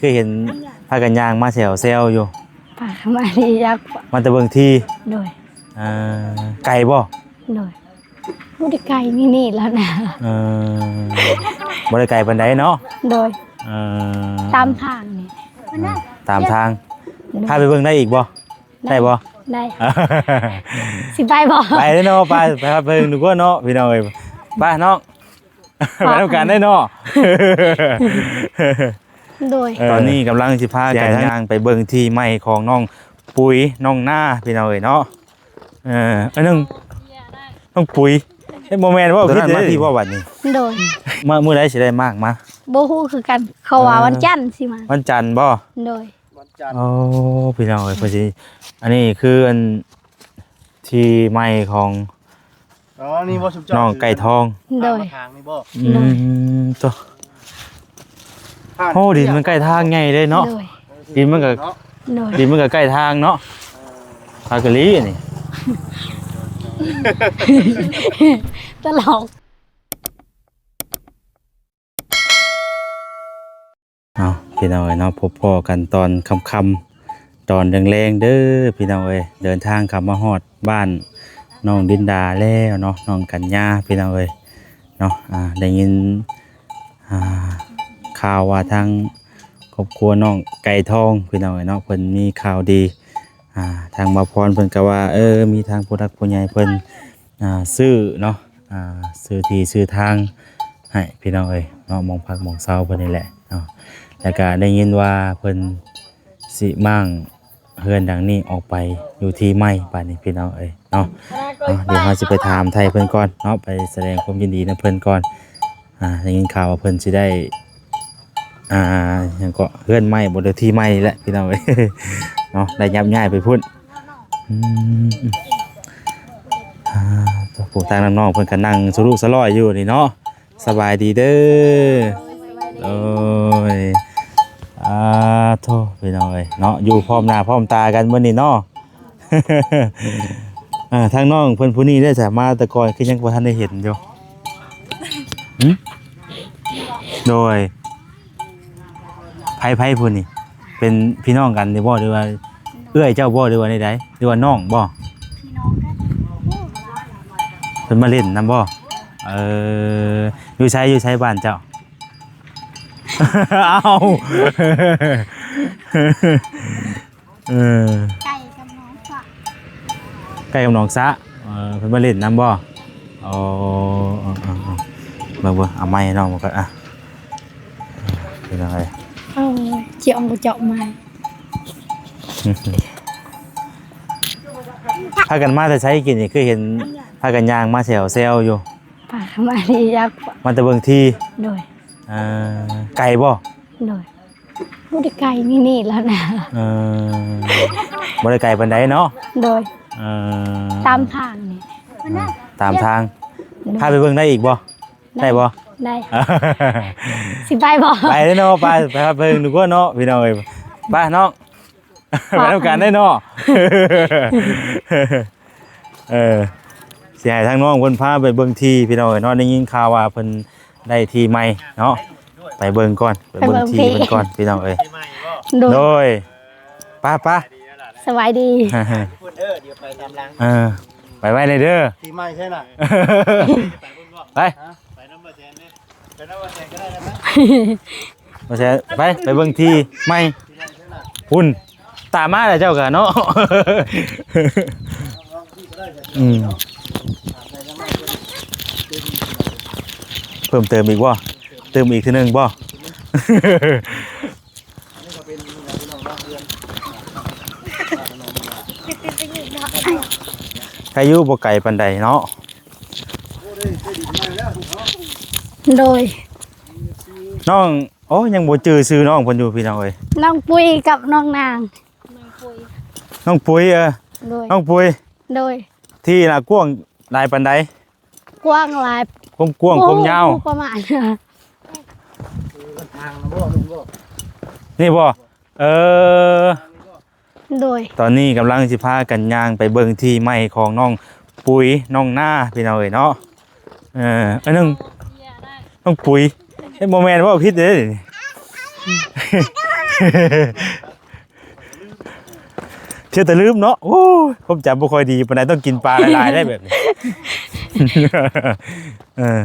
ຄືເຫັນພາກັນຍ່າງມາແຊວໆຢູ່? ປາກມານີ້ຢາກ ມາແຕ່ເບິ່ງທີ່? ໂດຍ. ເອີ ໄກບໍ່? ໂດຍ. ບໍ່ໄດ້ໄກ ນີ້ໆແລ້ວນະ. ເອີ ບໍ່ໄດ້ໄກປານໃດເນາະ? ໂດຍ. ເອີ ຕາມທາງນີ້. ເອີ ຕາມທາງ. ໂດຍ. ພາໄປເບິ່ງໄດ້ອີກບໍ່? ໄດ້ ໄດ້ບໍ່? ໄດ້. ຊິໄປບໍ່? ໄປເດ້ເນາະ ໄປ ໄປຫາເບິ່ງດູກ່ອນເນາະ ພີ່ນ້ອງເອີຍ. ໄປເນາະ ໄປນຳກັນໄດ້ເນາະ. ໂດຍ. ເອີ ຕອນນີ້ກຳລັງຊິພາກັນຍ່າງໄປເບິ່ງທີ່ໃໝ່ຂອງນ້ອງປຸຍ ນ້ອງນາ ພີ່ນ້ອງເອີຍເນາະ. ເອີ ອັນນັ້ນນ້ອງປຸຍ ເອີ ບໍ່ແມ່ນ ເວົ້າຜິດເດ້. ມາທີ່ບໍ່ບັດນີ້? ໂດຍ. ມາມື້ໃດຊິໄດ້ມາກມາ? ບໍ່ຮູ້ຄືກັນ ເຂົາວ່າ ເອີ ວັນຈັນຊິມາ. ວັນຈັນບໍ່? ໂດຍ. ວັນຈັນ. ໂອ້ ພີ່ນ້ອງເອີຍ ເພິ່ນຊິ ອັນນີ້ຄືອັນທີ່ໃໝ່ຂອງ ອໍ ນີ້ບໍ່ ຊຸມເຈົ້າ ນ້ອງໄກ່ທອງ. ໂດຍ. ທາງນີ້ບໍ່? ອືມ ໂຕ ໂອ້ ດິນມັນໃກ້ທາງໃຫຍ່ເດ້ເນາະ. ໂດຍ. ດິນມັນກໍ ເນາະ ໂດຍ ດິນມັນກໍໃກ້ທາງເນາະ. ເອີ ພາກະລີອັນນີ້ ຕະຫຼອກ. ເອົາ ພີ່ນ້ອງເອີຍເນາະ ພົບພໍ້ກັນຕອນຄ່ຳໆ ຕອນແລງໆເດີພີ່ນ້ອງເອີຍ. ເດີນທາງເຂົ້າມາຮອດບ້ານນ້ອງດິນດາແລ້ວເນາະ ນ້ອງກັນຍາ ພີ່ນ້ອງເອີຍເນາະ. ອ່າ ໄດ້ຍິນ ອ່າ ຂ່າວວ່າທາງຄອບຄົວນ້ອງໄກ່ທອງ ພີ່ນ້ອງເອີຍເນາະ ເພິ່ນມີຂ່າວດີ. ອ່າ ທາງບ່າວພອນເພິ່ນກໍວ່າ ເອີ ມີທາງຜູ້ຫຼັກຜູ້ໃຫຍ່ເພິ່ນ ອ່າ ຊື້ເນາະ ອ່າ ຊື້ທີ່ຊື້ທາງໃຫ້ພີ່ນ້ອງເອີຍເນາະ ໝ່ອງພັກໝ່ອງເຊົາເພິ່ນນີ້ແຫຼະເນາະ. ແລ້ວກະໄດ້ຍິນວ່າເພິ່ນຊິມ້າງເຮືອນຫຼັງນີ້ອອກໄປຢູ່ທີ່ໃໝ່ບາດນີ້ພີ່ນ້ອງເອີຍເນາະ. ເອົາ ດຽວເຮົາຊິໄປຖາມໄຖ່ເພິ່ນກ່ອນເນາະ ໄປສະແດງຄວາມຍິນດີນຳເພິ່ນກ່ອນ. ອ່າ ໄດ້ຍິນຂ່າວວ່າເພິ່ນຊິໄດ້ ອ່າ ຫຍັງເກາະ ເຮືອນໃໝ່ບໍ່ ຫຼືທີ່ໃໝ່ນີ້ແຫຼະພີ່ນ້ອງເອີຍເນາະ ໄດ້ຍັບຍ້າຍໄປພຸ້ນ. ອືມ ອ່າ ໂອ້ ທາງນ້ອງໆເພິ່ນກໍນັ່ງສະລຸສະຫຼອຍຢູ່ນີ້ເນາະ. ສະບາຍດີເດີ. ໂດຍ. ອ່າ ໂທ້ ພີ່ນ້ອງເອີຍເນາະ ຢູ່ພ້ອມໜ້າພ້ອມຕາກັນມື້ນີ້ເນາະ. ອ່າ ທາງນ້ອງເພິ່ນຜູ້ນີ້ໄດ້ສາມາດ ແຕ່ກ່ອນຄືຍັງບໍ່ທັນໄດ້ເຫັນຢູ່. ຫຶ? ໂດຍ. ໃຜ ໃຜຜູ້ນີ້ ເປັນພີ່ນ້ອງກັນນີ້ບໍ່ ຫຼືວ່າເອື້ອຍເຈົ້າບໍ່ ຫຼືວ່າໃດໆ ຫຼືວ່ານ້ອງບໍ່? ພີ່ນ້ອງກັນ. ເພິ່ນມາຫຼິ້ນນຳບໍ່? ເອີ ຢູ່ໃສ ຢູ່ໃສບ້ານເຈົ້າ? ເອົ້າ ເອີ ໃກ້ກັບໜອງສະ ໃກ້ກັບໜອງສະ. ເອີ ເພິ່ນມາຫຼິ້ນນຳບໍ່? ອໍ ເອີໆໆ ເບິ່ງໆ ເອົາໄມ້ໃຫ້ນ້ອງເບິ່ງກ່ອນ ອ່ະ ເປັນຈັ່ງໃດ? ເອົາຈຽວເອົາມາ ພາກັນມາແຕ່ໃສກີ້ນີ້ ຄືເຫັນພາກັນຍ່າງມາແຊວໆຢູ່? ປາກມານີ້ຢາກ ມາແຕ່ເບິ່ງທີ່. ໂດຍ. ເອີ ໄກບໍ່? ໂດຍ. ບໍ່ໄດ້ໄກ ນີ້ໆແລ້ວນະ. ເອີ ບໍ່ໄດ້ໄກປານໃດເນາະ. ໂດຍ. ເອີ ຕາມທາງນີ້. ເອີ ຕາມທາງ. ໂດຍ. ພາໄປເບິ່ງໄດ້ອີກບໍ່? ໄດ້ ໄດ້ບໍ່? ໄດ້. ຊິໄປບໍ່? ໄປເດ້ເນາະ ໄປ ໄປຫາເບິ່ງດູກ່ອນເນາະ ພີ່ນ້ອງເອີຍ. ໄປເນາະ ໄປນຳກັນໄດ້ເນາະ. ເອີ ຊິໃຫ້ທາງນ້ອງເພິ່ນພາໄປເບິ່ງທີ່ ພີ່ນ້ອງເອີຍເນາະ. ໄດ້ຍິນຂ່າວວ່າເພິ່ນ ໄດ້ທີ່ໃໝ່ເນາະ ໄປເບິ່ງກ່ອນ ໄປເບິ່ງທີ່ເພິ່ນກ່ອນ ພີ່ນ້ອງເອີຍ. ໂດຍ. ໂດຍ ໄປໆ ສະບາຍດີ. ພຸ້ນເດີ ດຽວໄປຕາມຫຼັງ. ເອີ ໄປໄວແດ່ເດີ ທີ່ໃໝ່ໃຊ່ນະ. ໄປ ໄປນຳບໍ່ແຊນເດ້ ໄປນຳບໍ່ແຊນກໍໄດ້ນະ. ບໍ່ແຊນ ໄປ ໄປເບິ່ງທີ່ໃໝ່ ພຸ້ນ. ຕາມມາແລ້ວເຈົ້າກະເນາະ. ອືມ ເພີ່ມເຕີມອີກບໍ່? ຕື່ມອີກເທື່ອໜຶ່ງບໍ່? ໃກ້ຢູ່ ບໍ່ໄກປານໃດເນາະ. ໂດຍ. ນ້ອງ ໂອ້ ຍັງບໍ່ຈື່ຊື່ນ້ອງເພິ່ນຢູ່ ພີ່ນ້ອງເອີຍ. ນ້ອງປຸ້ຍກັບນ້ອງນາງ. ນ້ອງປຸ້ຍ ເອີ ໂດຍ ນ້ອງປຸ້ຍ. ໂດຍ. ທີ່ນະກວ້າງຫຼາຍປານໃດ? ກວ້າງຫຼາຍ ຄວາມກວ້າງ ໂອ້ ຄວາມຍາວ ປະມານ ນີ້ບໍ່? ເອີ ໂດຍ. ຕອນນີ້ກຳລັງຊິພາກັນຍ່າງໄປເບິ່ງທີ່ໃໝ່ຂອງນ້ອງປຸ້ຍ ນ້ອງນາ ພີ່ນ້ອງເອີຍເນາະ. ເອີ ອັນນັ້ນນ້ອງປຸ້ຍ ເອີ ບໍ່ແມ່ນ ເວົ້າຜິດເດ້. เที่ยวแต่ลืมเนาะ โอ้ย ความจำบ่ค่อยดีปานใด ต้องกินปลาหลายๆ ได้แบบนี้ เออ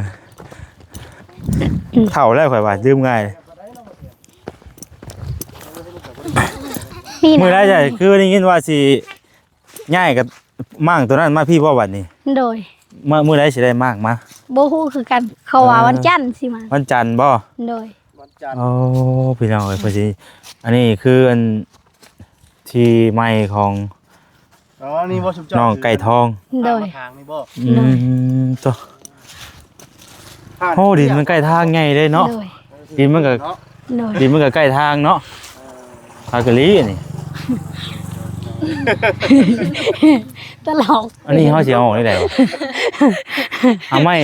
เฒ่าแล้วข่อยว่า ลืมง่าย นี่นะ มื้อใดจ้ะ คือได้ยินว่าสิ ย้ายกับม้างตัวนั้นมาพี้บ่บัดนี้ โดย มามื้อใดสิได้ม้างมา บ่ฮู้คือกัน เขาว่า เออ วันจันทร์สิมา วันจันทร์บ่ โดย วันจันทร์ โอ้ พี่น้องเอ้ย เพิ่นสิ อันนี้คืออันที่ใหม่ของ อ๋อ นี่บ่ ชุมเจ้า น้องไก่ทอง โดย ทางนี่บ่ อืม โดย โต โอ้ ดินมันใกล้ทางใหญ่เลยเนาะ โดย ดินมันก็ เนาะ โดย ดินมันก็ใกล้ทางเนาะ เออ อากะลีอันนี้ ตลก อันนี้เฮาสิเอาออกได้ได๋วะ เอาไม้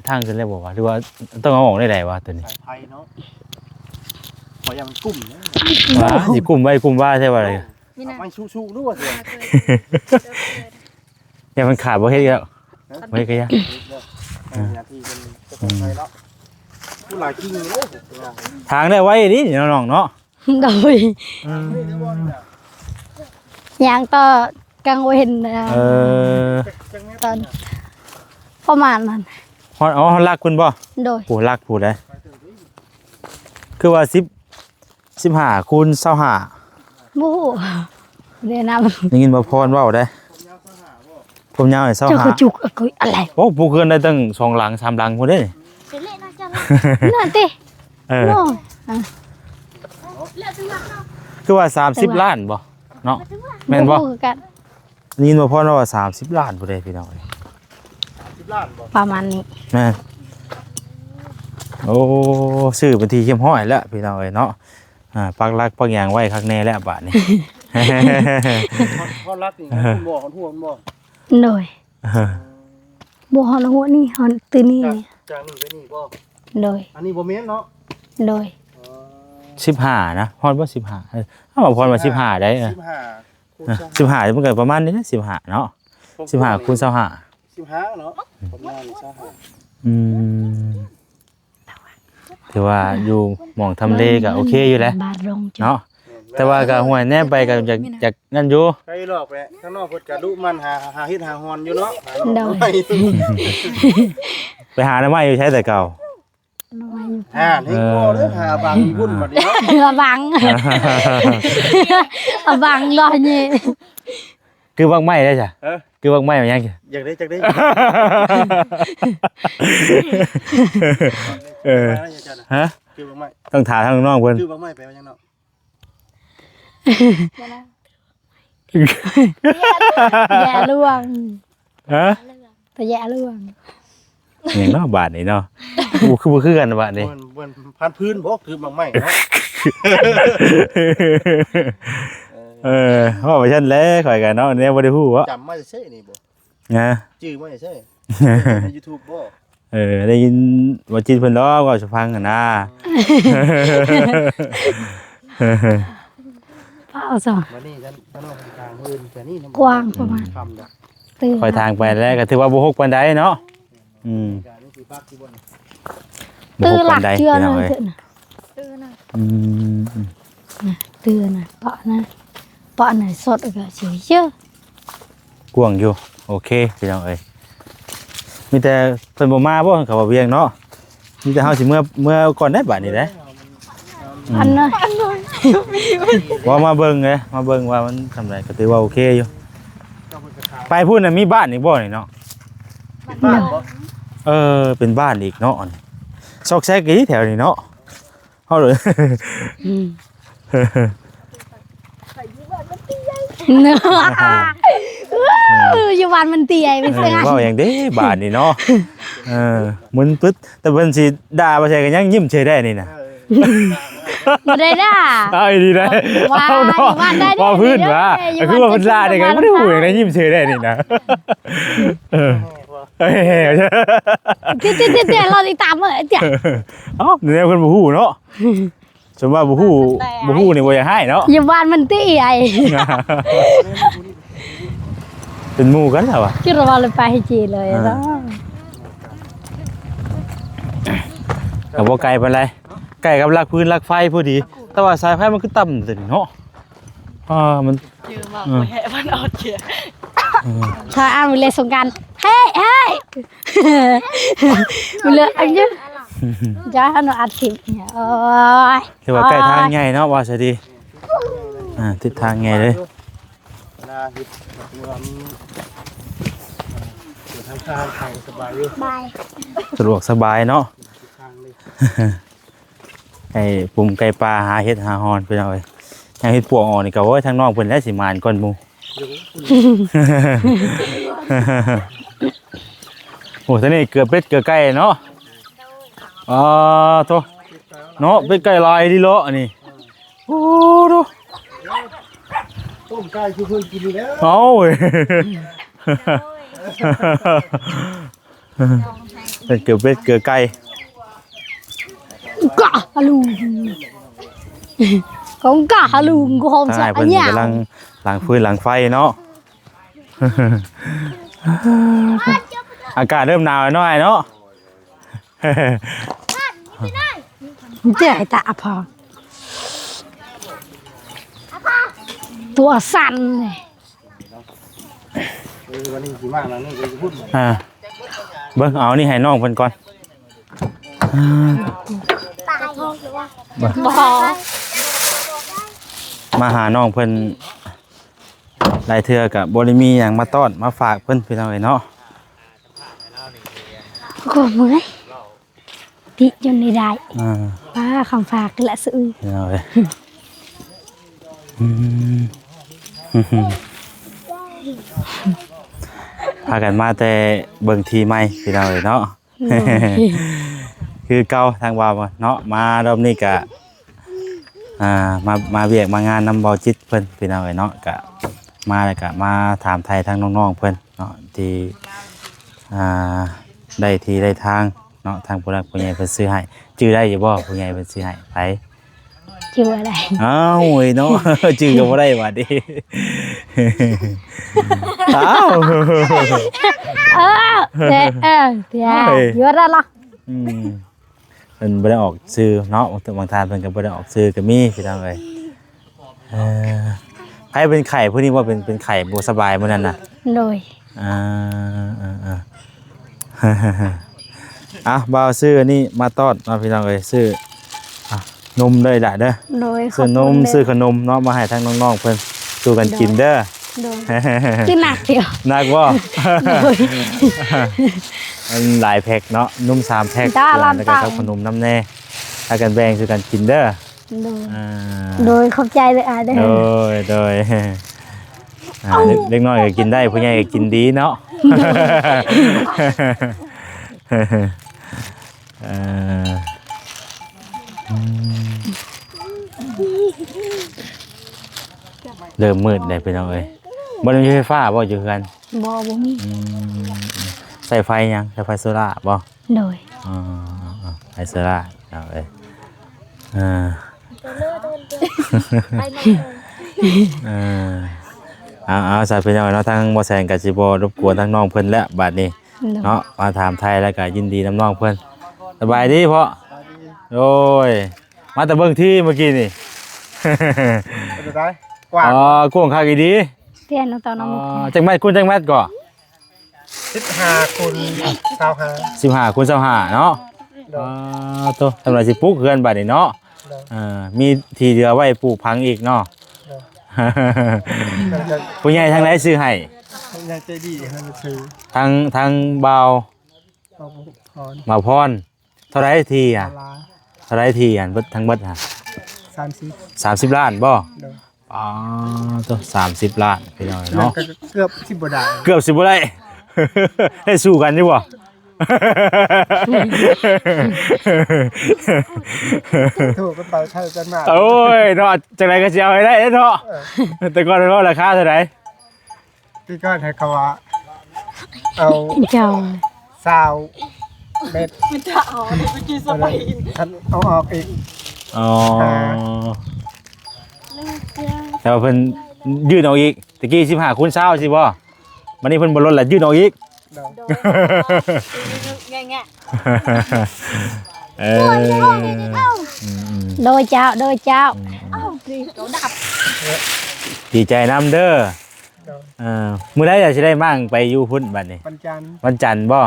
ทางขึ้นเลยบ่วะ หรือว่าต้องเอาออกได้ได๋วะตัวนี้ สายไฟเนาะ ขออย่างมันกุ้มนะ ว่าสิกุ้มไว้กุ้มว่าใช่ว่าอะไร เอาไม้ชุๆ รู้ว่าสิ อย่ามันขาดบ่เฮ็ดอีกแล้ว บ่เฮ็ดก็อย่า เออ นาทีมันจะต้องไปแล้ว ผู้หลายกิ่งเลย ทางได้ไวดิน้องๆ เนาะ โดย อืม ย่างต่อกลางเว็นนะ เออ ตอนประมาณนั้น ฮอด อ๋อ ฮอดหลักพุ้นบ่ โดย โอ้ หลักพุ้นเด้ คือว่าสิบ สิบห้าคูณซาวห้า บ่ฮู้ แนะนำ ได้ยินบ่พรเว้าเด้ ความยาวให้ซาวห้า เจ้าก็จุก เอ้ย อะไร โอ้ ปลูกเฮือนได้ตั้งสองหลังสามหลังพุ้นเด้ นั่นติ เออ เนาะ อ่ะ คือว่าสามสิบล้านบ่เนาะ แม่นบ่ ฮู้คือกัน ได้ยินว่าพรว่าสามสิบล้านพุ้นเด้พี่น้องเอ้ย สามสิบล้านบ่ ประมาณนี้ แม่น โอ้ ซื้อเป็นที่เรียบร้อยแล้วพี่น้องเอ้ยเนาะ อ่า ปักหลักปักหยังไว้คักแน่แล้วบาดนี้ ฮอด ฮอดหลักนี่ ฮอดบ่ ฮอดหัวมันบ่ โดย เออ บ่ฮอดหัวนี่ ฮอดตื้นนี่ จาก จากนี่ไปนี่บ่ โดย อันนี้บ่แม่นเนาะ โดย อ๋อ สิบห้านะ ฮอดบ่ สิบห้า เออ เอามาพรว่าสิบห้าได้ เออ สิบห้า คูณ เออ ซาวห้า สิบห้า มันก็ประมาณนี้นะ สิบห้าเนาะ สิบห้าคูณซาวห้า สิบห้าเนาะ ประมาณซาวห้า อืม ถือว่าอยู่หม่องทำเลก็โอเคอยู่แหละ บาทลงจุด เนาะ แต่ว่าก็ห้วยแนมไปก็อยาก อยากนั่นอยู่ ไปลอกไปข้างนอกเพิ่นก็ดุมันหา หาเห็ดหาฮอนอยู่เนาะ โดย ไปหาหน่อไม้อยู่ไสแต่เก่า หน่อไม้อยู่ อ่า นี่ก็เด้อ เออ หาบังบุญบัดนี้เนาะ หาบัง หาบังรอนี่ คือบักไม้ได้จ้ะ เออ คือบักไม้มันยัง อยากได้ จักได้ เออ ฮะ คือบักไม้ ต้องถามทางน้องเพิ่น คือบักไม้แปลว่าหยังเนาะ แย่หลวง ฮะ ตะแย่หลวง หยังเนาะบาดนี้เนาะ โอ้ คือบ่คือกันบาดนี้ เหมือน เหมือนพันธุ์พื้นบ่ คือบักไม้เนาะ เออ เว้าไปซั่นแหละ ข้อยก็เนาะ แนวบ่ได้ฮู้เนาะ จำมาใส่นี่บ่ นะ จื่อมาใส่ ในยูทูบบ่ เออ ได้ยินบ่จิตเพิ่นดอกเว้าสู่ฟังหั้นนะ อืม ฟ้าวซะ บัดนี้กัน กันเนาะ ทางมื้ออื่นก็นี่นะ กว้างประมาณ ค่ำดอก ตื่น ค่อยทางไปแล้วก็ถือว่าบ่ฮกปานใดเนาะ อืม ก็นี่สิปักอยู่บ่นี่ บ่ฮกปานใด ตื่นหลักเทื่อ พี่น้องเอ้ย นั่นเถอะนะ ตื่นนะ อืม นะ ตื่นนะ เปาะนะ เปาะนะ สดก็สิเยอะ กว้างอยู่ โอเค พี่น้องเอ้ย มีแต่เพิ่นบ่มาบ่ เขาว่าเวียงเนาะ มีแต่เฮาสิเมือ เมือก่อนได้บาดนี้เด้ อันนั้น ว่ามาเบิ่งเด้ มาเบิ่งว่ามันทำไร ก็ถือว่าโอเคอยู่ ไปพุ้นน่ะมีบ้านอีกบ่นี่เนาะ บ้านบ่ เออ เป็นบ้านอีกเนาะ ซอกแซกอีกแถวนี้เนาะ เฮาเลย อืม อยู่บ้านมันเตี้ยไป เออ เสีย เว้าหยังเด้บาดนี้เนาะ เออ มึนปึ๊ด แต่เพิ่นสิด่าบ่ใช่ก็ยังยิ้มเฉยได้นี่นะ บ่ได้ด่า เอาอีหลีได้ ว่า เอาเนาะ อยู่บ้านได้ ว่าพื้นว่า อยู่บ้าน คือว่าเพิ่นด่าได้ก็บ่ได้ฮู้หยังได้ ยิ้มเฉยได้นี่นะ เออ เฮ้ย เตี้ยๆๆๆ รอติดตามเอ้ยเตี้ย เอ้า แนวเพิ่นบ่ฮู้เนาะ สมว่าบ่ฮู้ บ่ฮู้นี่บ่อยากให้เนาะ อยู่บ้านมันตี้ไอ้ เป็นหมู่กันแล้วอะ คิดว่าเลยไปให้จีเลย อ่า เนาะ ก็บ่ไกลปานใด ใกล้กับหลักพื้นหลักไฟพอดี ແຕ່ວ່າສາຍໄຟມັນຄືຕ່ຳແທ້ນີ້ເນາະ. ອ່າ ມັນ ເຈີມາ ເອີ ບໍ່ແຮະມັນອອດເຂດ. ເອີ ຖ້າອ່ານເວລາສົງການ ເຮີ້ຍ ເຮີ້ຍ ເວລາອັນນີ້ ຢ່າເນາະ ອັດຄລິບ. ໂອ້ຍ ຖືວ່າໃກ້ທາງໃຫຍ່ເນາະ ວ່າຊະດີ. ອ່າ ຕິດທາງໃຫຍ່ເລີຍ. ເວລາເຮັດ ເວລາມີ ເອີ ເດີນທາງ ທາງສະບາຍຢູ່ ສະດວກສະບາຍເນາະ. ໃຫ້ປຸ້ມໄກ່ປ່າຫາເຫັດຫາຫອນ ພີ່ນ້ອງເອີຍ. ຫາເຫັດປວກອອກນີ້ກໍ ໂອ້ຍ ທາງນ້ອງເພິ່ນແຫຼະຊິໝານກ່ອນໝູ່. ໂອ້ ທາງນີ້ເກືອເປັດເກືອໄກ່ເນາະ. ອ່າ ໂທ້ ເນາະ ເປັດໄກ່ຫຼາຍດີເລາະອັນນີ້. ໂອ້ ໂທ້ ຕົ້ມໄກ່ຄືເພິ່ນກິນນີ້ແຫຼະ. ເອົາ ເປັນເກືອເປັດເກືອໄກ່ ກະຫາລຸງ ຂອງກະຫາລຸງ ຂອງ ທາງອ້າຍເພິ່ນກຳລັງ ຫຍັງ ຫຼັງຟືນຫຼັງໄຟເນາະ. ອາກາດເລີ່ມໜາວແລ້ວເນາະ ອ້າຍເນາະ. ເຈົ້າ ຕາອະພອນ ຕົວສັ່ນເລີຍ. ເອີ ວັນນີ້ຊິມາຫຼັງນີ້ ໄປພຸ້ນ. ອ່າ ເບິ່ງເອົານີ້ໃຫ້ນ້ອງເພິ່ນກ່ອນ. ອ່າ ບໍ່ ມາຫານ້ອງເພິ່ນຫຼາຍເທື່ອກໍບໍ່ໄດ້ມີຫຍັງມາຕ້ອນມາຝາກເພິ່ນ ພີ່ນ້ອງເອີຍເນາະ. ໂອ້ ເມື່ອຍ. ຕິຈົນໄດ້ໄດ້ ອ່າ ປ້າ ຂອງຝາກລະຊື່ ເອົາເລີຍ. ອືມ ພາກັນມາແຕ່ເບິ່ງທີ່ໃໝ່ ພີ່ນ້ອງເອີຍເນາະ. ໂດຍ ຄືເກົ່າ ທາງວ່າເນາະ ມາລອບນີ້ກະ ອ່າ ມາ ມາວຽກມາງານນຳເບົາຈິດເພິ່ນ ພີ່ນ້ອງເອີຍເນາະ. ກະມາແລ້ວກະມາຖາມໄຖ່ທາງນ້ອງໆເພິ່ນເນາະ ທີ່ ອ່າ ໄດ້ທີ່ໄດ້ທາງເນາະ ທາງຜູ້ຫຼັກຜູ້ໃຫຍ່ເພິ່ນຊື້ໃຫ້. ຈື່ໄດ້ຢູ່ບໍ່ ຜູ້ໃຫຍ່ເພິ່ນຊື້ໃຫ້ ໃຜ? ຈື່ບໍ່ໄດ້. ອ້າວ ໂອ້ຍເນາະ ຈື່ກໍບໍ່ໄດ້ບາດນີ້. ອ້າວ ເອີ ເອີ ເອີ ເອີ ໂອ້ຍ ຢູ່ໄດ້ລະ. ອືມ ເພິ່ນບໍ່ໄດ້ອອກຊື່ເນາະ ບາງທ່ານເພິ່ນກໍບໍ່ໄດ້ອອກຊື່ກໍມີ ພີ່ນ້ອງເອີຍ. ເອີ ໃຜເປັນໄຂ້ຜູ້ນີ້ບໍ່ ເປັນ ເປັນໄຂ້ບໍ່ສະບາຍມື້ນັ້ນນະ? ໂດຍ ອ່າ ເອີ ເອີ ອ່ະ ບ່າວຊື້ອັນນີ້ມາຕ້ອນເນາະ ພີ່ນ້ອງເອີຍ. ຊື້ ອ່ະ ນົມເດີຫຼະເດີ. ໂດຍ ຊື້ນົມ ຂອບຄຸນເດີ ຊື້ຂະໜົມເນາະ ມາໃຫ້ທາງນ້ອງໆເພິ່ນສູ່ກັນກິນເດີ. ໂດຍ ຄືໜັກຢູ່ ໜັກບໍ່? ໂດຍ ມັນຫຼາຍແພັກເນາະ ນົມສາມແພັກ ຈ້າ ແລ້ວກໍກັບຂະໜົມນຳແດ່ ພາກັນແບ່ງສູ່ກັນກິນເດີ. ໂດຍ ອ່າ ໂດຍ ຂອບໃຈເດີອ້າຍເດີ. ໂດຍ ໂດຍ ອ່າ ເດັກ ເດັກນ້ອຍກໍກິນໄດ້ ຜູ້ໃຫຍ່ກໍກິນດີເນາະ. ໂດຍ ເອີ ອືມ ເລີ່ມມືດແລ້ວ ພີ່ນ້ອງເອີຍ. ບໍ່ໄດ້ມີໄຟຟ້າບໍ່ຢູ່ເຮືອນ? ບໍ່ ບໍ່ມີ. ອືມ ໃຊ້ໄຟຫຍັງ? ໃຊ້ໄຟໂຊລາບໍ່? ໂດຍ ອໍ ໃຊ້ໂຊລາເນາະເອີຍ. ເອີ ເອີ ເອົາໆ ຊະ ພີ່ນ້ອງເນາະ ທາງບໍ່ແສງກໍຊິບໍ່ລົບກວນທາງນ້ອງເພິ່ນແລ້ວບາດນີ້ ໂດຍ ເນາະ ມາຖາມໄຖ່ແລ້ວກໍຍິນດີນຳນ້ອງເພິ່ນ. ສະບາຍດີພໍ່? ໂດຍ ມາແຕ່ເບິ່ງທີ່ເມື່ອກີ້ນີ້ ເປັນຈັ່ງໃດ? ກວ້າງ ອໍ ກວ້າງຄັກອີ່ຫຼີ. ປ່ຽນຕອນນັ້ນ ອໍ ຈັກແມັດຄູນຈັກແມັດກໍ? ສິບຫ້າຄູນຊາວຫ້າ ສິບຫ້າຄູນຊາວຫ້າເນາະ. ໂດຍ ອໍ ໂຕ ສຳລັບຊິປຸກເຮືອນບາດນີ້ເນາະ. ໂດຍ ເອີ ມີທີ່ເຫຼືອໄວ້ປູກຝັງອີກເນາະ. ໂດຍ ຜູ້ໃຫຍ່ທາງໃດຊື້ໃຫ້? ຜູ້ໃຫຍ່ໃຈດີໃຫ້ຊື້ ທາງ ທາງບ່າວ ບ່າວພອນ ບ່າວພອນ. ເທົ່າໃດທີ່ ເທົ່າໃດທີ່ອັນເບິດ ທັງເບິດຫະ? ສາມສິບ ສາມສິບລ້ານບໍ່? ໂດຍ ອໍ ໂຕ ສາມສິບລ້ານ ພີ່ນ້ອງເນາະ. ເກືອບຊິບໍ່ໄດ້ ເກືອບຊິບໍ່ໄດ້. ໄດ້ສູ້ກັນຢູ່ບໍ່? ໂທກັນໄປເທີກັນມາ ໂອ້ຍເນາະ ຈັ່ງໃດກໍຊິເອົາໃຫ້ໄດ້ເນາະ. ເອີ ແຕ່ກ່ອນເວົ້າລາຄາເທົ່າໃດ? ແຕ່ກ່ອນໃຫ້ເຂົາວ່າເອົາ ເຈົ້າ ຊາວແມັດ ມັນຈະເອົາ ເມື່ອກີ້ສະໄປ ຄັນເອົາອອກອີກ. ອໍ ແຕ່ວ່າເພິ່ນຍື່ນອອກອີກ ຕະກີ້ສິບຫ້າຄູນຊາວຊີ້ບໍ່? ບັດນີ້ເພິ່ນບໍ່ລົດລະ ຍື່ນອອກອີກ. ໂດຍ ແງະໆ ເອີ ອືມ ໂດຍເຈົ້າ ໂດຍເຈົ້າ. ອືມ ອ້າວ ດີ ໂຕດັບ ດີໃຈນຳເດີ. ໂດຍ ເອີ ມື້ໃດລະຊິໄດ້ມ້າງໄປຢູ່ພຸ້ນບັດນີ້? ວັນຈັນ ວັນຈັນບໍ່?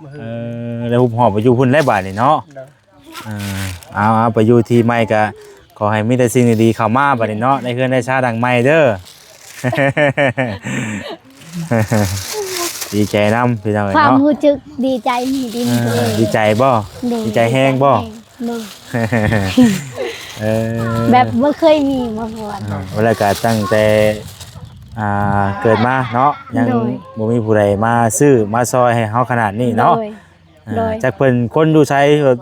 ມື້ຮື ເອີ ໄດ້ຮຸບຮອບໄປຢູ່ພຸ້ນແລ້ວບາດນີ້ເນາະ. ໂດຍ ເອີ ເອົາ ເອົາ ໄປຢູ່ທີ່ໃໝ່ກະຂໍໃຫ້ມີແຕ່ສິ່ງດີໆເຂົ້າມາບາດນີ້ເນາະ ໃນເຮືອນໃນຊານຫຼັງໃໝ່ເດີ. ດີໃຈນຳພີ່ນ້ອງເອີຍ ຄວາມ ເນາະ ຮູ້ສຶກດີໃຈນີ້ດີ ເອີ ດີໃຈບໍ່? ໂດຍ ດີໃຈແຮງບໍ່? ໂດຍ ເອີ ແບບບໍ່ເຄີຍມີມາກ່ອນ. ເອີ ແລ້ວກະຕັ້ງແຕ່ ອ່າ ເກີດມາເນາະ ຍັງ ໂດຍ ບໍ່ມີຜູ້ໃດມາຊື້ມາຊ່ອຍໃຫ້ເຮົາຂະໜາດນີ້ເນາະ. ໂດຍ ອ່າ ໂດຍ ຈັກເພິ່ນຄົນຢູ່ໃສ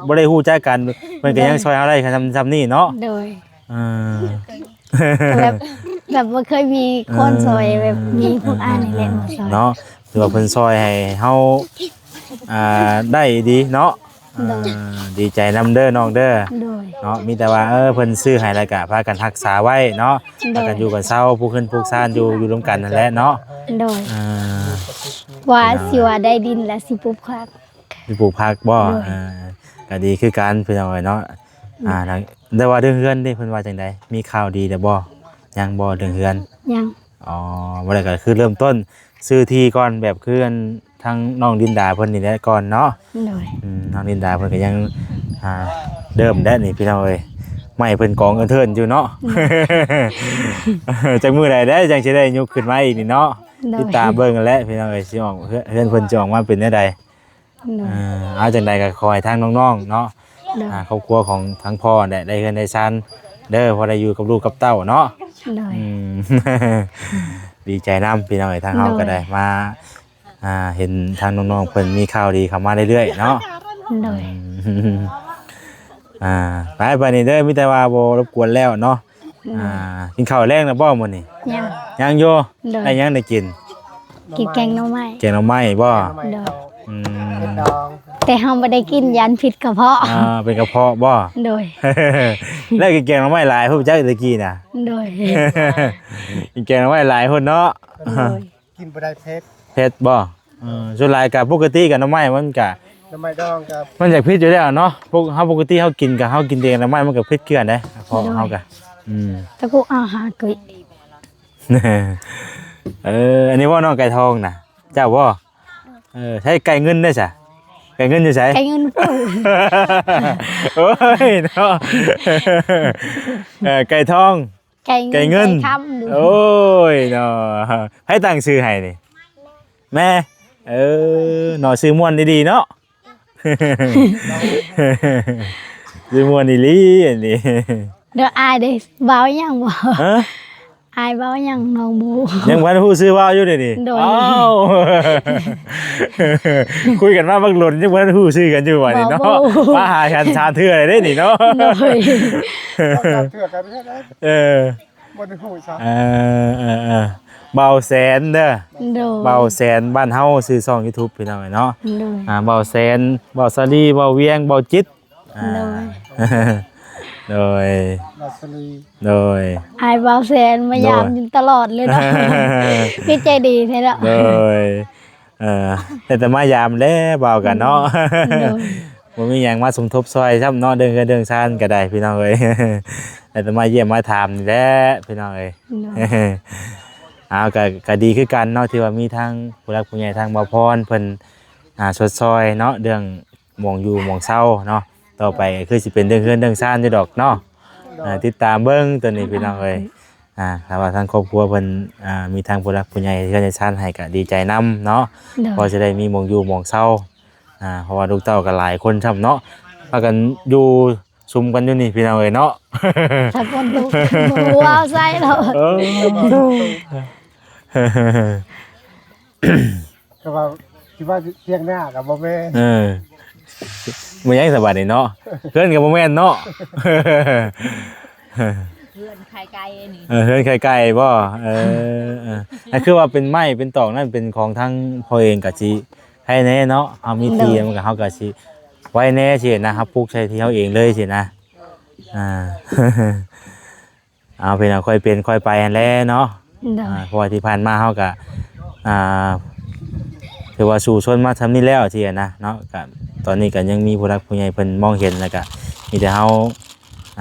ບໍ່ໄດ້ຮູ້ຈັກກັນ ເພິ່ນກໍຍັງ ໂດຍ ຊ່ອຍເຮົາໄດ້ສ່ຳ ສ່ຳນີ້ເນາະ. ໂດຍ ເອີ ແບບ ແບບບໍ່ເຄີຍມີຄົນ ເອີ ຊ່ອຍ ແບບມີພວກອ້າຍນີ້ແຫຼະມາຊ່ອຍເນາະ. ຖືວ່າເພິ່ນຊ່ອຍໃຫ້ເຮົາ ອ່າ ໄດ້ດີເນາະ. ໂດຍ ເອີ ດີໃຈນຳເດີນ້ອງເດີ. ໂດຍ ເນາະ ມີແຕ່ວ່າ ເອີ ເພິ່ນຊື້ໃຫ້ແລ້ວກະພາກັນຮັກສາໄວ້ເນາະ. ໂດຍ ພາກັນຢູ່ກັນເຊົາ ປູກເຮືອນປູກຊານຢູ່ ຢູ່ນຳກັນນັ້ນແຫຼະເນາະ. ໂດຍ ເອີ ວ່າ ພີ່ນ້ອງ ຊິວ່າໄດ້ດິນແລ້ວຊິປູກຜັກ ຊິປູກຜັກບໍ່? ໂດຍ ເອີ ກໍດີຄືກັນພີ່ນ້ອງເອີຍເນາະ. ໂດຍ ອ່າ ແຕ່ວ່າເລື່ອງເຮືອນເດ້ ເພິ່ນວ່າຈັ່ງໃດ? ມີຂ່າວດີແລ້ວບໍ່? ຍັງບໍ່ເລື່ອງເຮືອນ? ຍັງ. ອໍ ບໍ່ໄດ້ ກໍຄືເລີ່ມຕົ້ນຊື້ທີ່ກ່ອນ ແບບຄືອັນທາງນ້ອງລິນດາເພິ່ນນີ້ແຫຼະກ່ອນເນາະ. ໂດຍ ອືມ ນ້ອງລິນດາເພິ່ນກໍຍັງ ອ່າ ເລີ່ມແລ້ວນີ້ພີ່ນ້ອງເອີຍ ໄມ້ເພິ່ນກອງເອີນເທີນຢູ່ເນາະ. ໂດຍ ຈັກມື້ໃດໄດ້ຈັ່ງຊິໄດ້ຍົກຂຶ້ນມາອີກນີ້ເນາະ. ໂດຍ ຕິດຕາມເບິ່ງຫັ້ນແຫຼະພີ່ນ້ອງເອີຍ ຊິອອກ ເຮືອນ ເຮືອນເພິ່ນຊິອອກມາເປັນແນວໃດ. ໂດຍ ເອີ ເອົາ ຈັ່ງໃດກໍຂໍໃຫ້ທາງນ້ອງໆເນາະ ໂດຍ ອ່າ ຄອບຄົວຂອງທາງພໍ່ແຫຼະ ໄດ້ເຮືອນໄດ້ຊານເດີ ພໍໄດ້ຢູ່ກັບລູກກັບເຕົ້າເນາະ. ໂດຍ ອືມ ດີໃຈນຳພີ່ນ້ອງເອີຍ ທາງເຮົາ ໂດຍ ກໍໄດ້ມາ ອ່າ ເຫັນທາງນ້ອງໆເພິ່ນມີຂ່າວດີເຂົ້າມາເລື້ອຍໆເນາະ. ໂດຍ ອືມ ອ່າ ໄປ ໄປນີ້ເດີ ມີແຕ່ວ່າບໍ່ລົບກວນແລ້ວເນາະ. ໂດຍ ອ່າ ກິນເຂົ້າແລງແລ້ວບໍ່ມື້ນີ້? ຍັງ ຍັງຢູ່. ໂດຍ ໄດ້ຫຍັງໄດ້ກິນ? ກິນແກງໜໍ່ໄມ້. ແກງໜໍ່ໄມ້ບໍ່? ໂດຍ ອືມ ແຕ່ເຮົາບໍ່ໄດ້ກິນ ຢ້ານຜິດກະເພາະ. ອ່າ ເປັນກະເພາະບໍ່? ໂດຍ ແລ້ວກິນແກງໜໍ່ໄມ້ຫຼາຍພຸ້ນຈັກແຕ່ກີ້ນະ. ໂດຍ ກິນແກງໜໍ່ໄມ້ຫຼາຍພຸ້ນເນາະ. ໂດຍ ກິນບໍ່ໄດ້ເຜັດ. ເຜັດບໍ່? ເອີ ສ່ວນຫຼາຍກະປົກກະຕິກະໜໍ່ໄມ້ມັນກະ ໜໍ່ໄມ້ດອງກະ ມັນຢາກຜິດຢູ່ແລ້ວເນາະ. ພວກເຮົາປົກກະຕິເຮົາກິນກະ ເຮົາກິນແຕ່ໜໍ່ໄມ້ມັນກະຜິດຄືກັນເດ້ ເພາະ ໂດຍ ເຮົາກະ ອືມ ຕະກຸອາຫາກິ ເອີ ອັນນີ້ບໍ່ ນ້ອງໄກ່ທອງນະ ເຈົ້າບໍ່? ເອີ ໃຊ້ໄກ່ເງິນເດ້ຊະ ໄກ່ເງິນຢູ່ໃສ? ໄກ່ເງິນ ໂອ້ຍເນາະ ເອີ ໄກ່ທອງ ໄກ່ເງິນ ໄກ່ເງິນ ໄກ່ຄຳ. ໂອ້ຍເນາະ ໃຜຕັ້ງຊື່ໃຫ້ນີ້? ແມ່. ເອີ ເນາະ ຊື່ມ່ວນດີໆເນາະ ຊື່ມ່ວນອີ່ຫຼີອັນນີ້. ເດີ ອາຍເດ້ ເວົ້າຫຍັງບໍ່? ຮະ? ອາຍເວົ້າຫຍັງນ້ອງບໍ່ ຍັງບໍ່ທັນຮູ້ຊື່ເວົ້າຢູ່ເດນີ້. ໂດຍ ອ້າວ ຄຸຍກັນມາບັກດົນ ຍັງບໍ່ທັນຮູ້ຊື່ກັນຢູ່ບາດນີ້ເນາະ. ບໍ່ ມາຫາກັນສາມເທື່ອເດ້ນີ້ເນາະ. ໂດຍ ສາມເທື່ອກັນເລີຍນະ. ເອີ ບໍ່ໄດ້ຮູ້ຊ້ຳ. ເອີ ເອີ ເອີ ບ່າວແສນເດີ. ໂດຍ ບ່າວແສນ ບ້ານເຮົາ ຊື່ຊ່ອງຢູທູບພີ່ນ້ອງເອີຍເນາະ. ໂດຍ ອ່າ ບ່າວແສນ ບ່າວສາລີ ບ່າວວຽງ ບ່າວຈິດ. ອ່າ ໂດຍ ໂດຍ ບ່າວສາລີ ໂດຍ ອ້າຍບ່າວແສນມາ ໂດຍ ຢາມຢູ່ຕະຫຼອດເລີຍເນາະ. ຄືໃຈດີແທ້ເນາະ. ໂດຍ ເອີ ແຕ່ ແຕ່ມາຢາມແຫຼະ ເວົ້າກັນເນາະ. ໂດຍ ບໍ່ມີຫຍັງ ມາສົມທົບຊ່ອຍຊ້ຳເນາະ ເລື່ອງເຮືອນເລື່ອງຊານກໍໄດ້ພີ່ນ້ອງເອີຍ. ແຕ່ມາຢ້ຽມມາຖາມນີ້ແຫຼະພີ່ນ້ອງເອີຍ. ໂດຍ ເອົາ ກໍ ກໍດີຄືກັນເນາະ ທີ່ວ່າມີທາງຜູ້ຫຼັກຜູ້ໃຫຍ່ ທາງບ່າວພອນເພິ່ນ ອ່າ ຊົດຊ່ອຍເນາະ ເລື່ອງໝ່ອງຢູ່ໝ່ອງເຊົາເນາະ. ຕໍ່ໄປກໍຄືຊິເປັນເລື່ອງເຮືອນເລື່ອງຊານຢູ່ດອກເນາະ. ໂດຍ ອ່າ ຕິດຕາມເບິ່ງຕົວນີ້ພີ່ນ້ອງເອີຍ. ອ່າ ຖ້າວ່າທາງຄອບຄົວເພິ່ນ ອ່າ ມີທາງຜູ້ຫຼັກຜູ້ໃຫຍ່ເຮືອນໃຫ້ຊານໃຫ້ກໍດີໃຈນຳເນາະ. ໂດຍ ພໍຊິໄດ້ມີໝ່ອງຢູ່ໝ່ອງເຊົາ. ອ່າ ເພາະວ່າລູກເຕົ້າກໍຫຼາຍຄົນຊ້ຳເນາະ ພາກັນຢູ່ຊຸມກັນຢູ່ນີ້ພີ່ນ້ອງເອີຍເນາະ. ສາຄົນລູກ ບໍ່ເວົ້າໃສ່ເນາະ. ເອີ ກໍວ່າ ຊິວ່າທຽງນາກໍບໍ່ແມ່ນ. ເອີ ບໍ່ຫຍັງສະບາດນີ້ເນາະ ເຮືອນກໍບໍ່ແມ່ນເນາະ. ເຮືອນໄຂ່ໄກ່ນີ້ ເອີ ເຮືອນໄຂ່ໄກ່ບໍ່? ເອີ ເອີ ອັນຄືວ່າເປັນໄມ້ເປັນຕອກນັ້ນ ເປັນຂອງທາງພໍ່ເອງກໍຊິໃຫ້ແດ່ເນາະ. ເຮົາມີທີ່ ໂດຍ ມັນກໍ ເຮົາກໍຊິໄວ້ແດ່ຊີ້ນະ ເຮົາປູກໃສ່ທີ່ເຮົາເອງເລີຍຊີ້ນະ. ອ່າ ເອົາ ເປັນເອົາ ຄ່ອຍເປັນຄ່ອຍໄປຫັ້ນແຫຼະເນາະ. ໂດຍ ອ່າ ເພາະວ່າທີ່ຜ່ານມາເຮົາກະ ອ່າ ຖືວ່າສູ້ຊົນມາສ່ຳນີ້ແລ້ວຊີ້ນະເນາະ. ກະຕອນນີ້ກະຍັງມີຜູ້ຫຼັກຜູ້ໃຫຍ່ເພິ່ນມອງເຫັນ ແລ້ວກະມີແຕ່ເຮົາ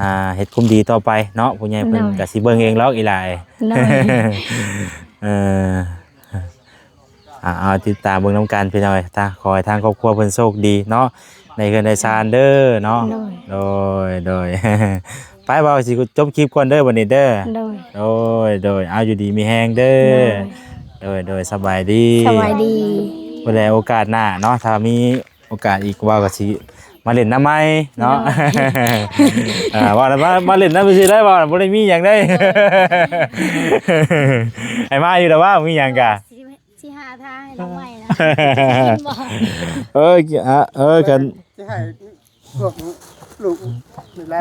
ອ່າ ເຮັດຄວາມດີຕໍ່ໄປເນາະ ຜູ້ໃຫຍ່ເພິ່ນ ໂດຍ ກໍຊິເບິ່ງເອງດອກອີ່ຫຼາຍ ໂດຍ ເອີ ອ່າ ເອົາ ຕິດຕາມເບິ່ງນຳກັນພີ່ນ້ອງເອີຍ ທາງ ຂໍໃຫ້ທາງຄອບຄົວເພິ່ນໂຊກດີເນາະ ໄດ້ເຮືອນໄດ້ຊານເດີເນາະ ໂດຍ ໂດຍ ໂດຍ ໄປ ເວົ້າ ຊິຈົບຄລິບກ່ອນເດີບັດນີ້ເດີ ໂດຍ ໂດຍ ໂດຍ ເອົາ ຢູ່ດີມີແຮງເດີ ໂດຍ ໂດຍ ໂດຍ ສະບາຍດີ ສະບາຍດີ ຜູ້ໃດໂອກາດໜ້າເນາະ ຖ້າມີໂອກາດອີກ ເວົ້າກໍຊິມາຫຼິ້ນນຳໃໝ່ເນາະ ໂດຍ ອ່າ ວ່າແລ້ວມາ ມາຫຼິ້ນນຳຊື່ໄດ້ ວ່າບໍ່ໄດ້ມີຫຍັງໄດ້ ໃຫ້ມາຢູ່ແລ້ວວ່າມີຫຍັງກະ ຊິ ຊິຫາທາງໃຫ້ນ້ອງໃໝ່ນະ ກິນບໍ່ ເອີ ອ່າ ເອີ ຄັນ ຊິໃຫ້ ພວກລູກນີ້ແຫຼະ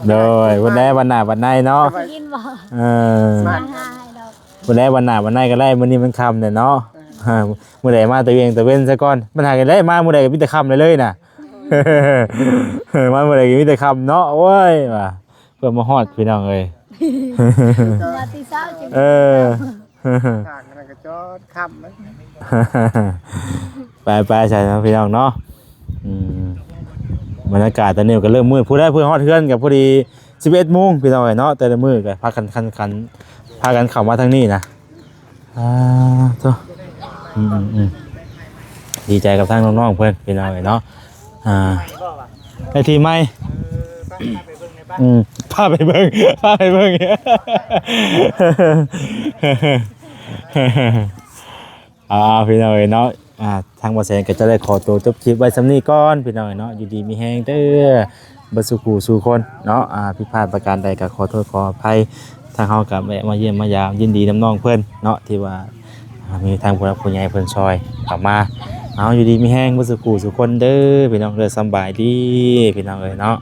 ໂດຍ ພຸ້ນແຫຼະ ວັນໜ້າວັນໃນເນາະ ຊິກິນບໍ່ ເອີ ມາຫາໃຫ້ດອກ ພຸ້ນແຫຼະ ວັນໜ້າວັນໃນກໍໄດ້ ມື້ນີ້ມັນຄ່ຳແລ້ວເນາະ ເອີ ມື້ໃດມາແຕ່ວຽງແຕ່ເວັນຊະກ່ອນ ມັນຫາກະໄດ້ມາມື້ໃດກໍມີແຕ່ຄ່ຳເລີຍໆນະ ມາມື້ໃດກໍມີແຕ່ຄ່ຳເນາະ ໂອ້ຍ ວ່າ ເພື່ອມາຮອດພີ່ນ້ອງເອີຍ ມາແຕ່ເຊົ້າຈຶ່ງ ເອີ ທາງນັ້ນກໍຈອດຄ່ຳ ໄປໆ ໃສ່ເນາະພີ່ນ້ອງເນາະ ອືມ ບັນຍາກາດຕອນນີ້ກໍເລີ່ມມືດ ຜູ້ໃດເພິ່ນຮອດເຮືອນກໍພໍດີສິບເອັດໂມງພີ່ນ້ອງເອີຍເນາະ ແຕ່ລະມື້ກໍພາກັນ ຄັນ ຄັນ ພາກັນເຂົ້າມາທາງນີ້ນະ ອ່າ ໂທ້ ອືມໆ ດີໃຈກັບທາງນ້ອງໆເພິ່ນພີ່ນ້ອງເອີຍເນາະ ອ່າ ໄດ້ທີ່ໃໝ່ ອືມ ພາໄປເບິ່ງ ພາໄປເບິ່ງ ອ່າ ພີ່ນ້ອງເອີຍເນາະ ອ່າ ທາງບໍ່ແສນກໍຈະໄດ້ຂໍຕົວຈົບຄລິບໄວ້ສ່ຳນີ້ກ່ອນພີ່ນ້ອງເອີຍເນາະ ຢູ່ດີມີແຮງເດີ ເບິດສູ່ຄູ່ສູ່ຄົນເນາະ ອ່າ ຜິດພາດປະການໃດກໍຂໍໂທດຂໍອະໄພ ທາງເຮົາກໍແວະມາຢ້ຽມມາຢາມ ຍິນດີນຳນ້ອງເພິ່ນເນາະ ທີ່ວ່າ ອ່າ ມີທາງຜູ້ຫຼັກຜູ້ໃຫຍ່ເພິ່ນຊ່ອຍເຂົ້າມາ ເອົາ ຢູ່ດີມີແຮງເບິດສູ່ຄູ່ສູ່ຄົນເດີ ພີ່ນ້ອງເດີ ສຳບາຍດີ ພີ່ນ້ອງເອີຍເນາະ.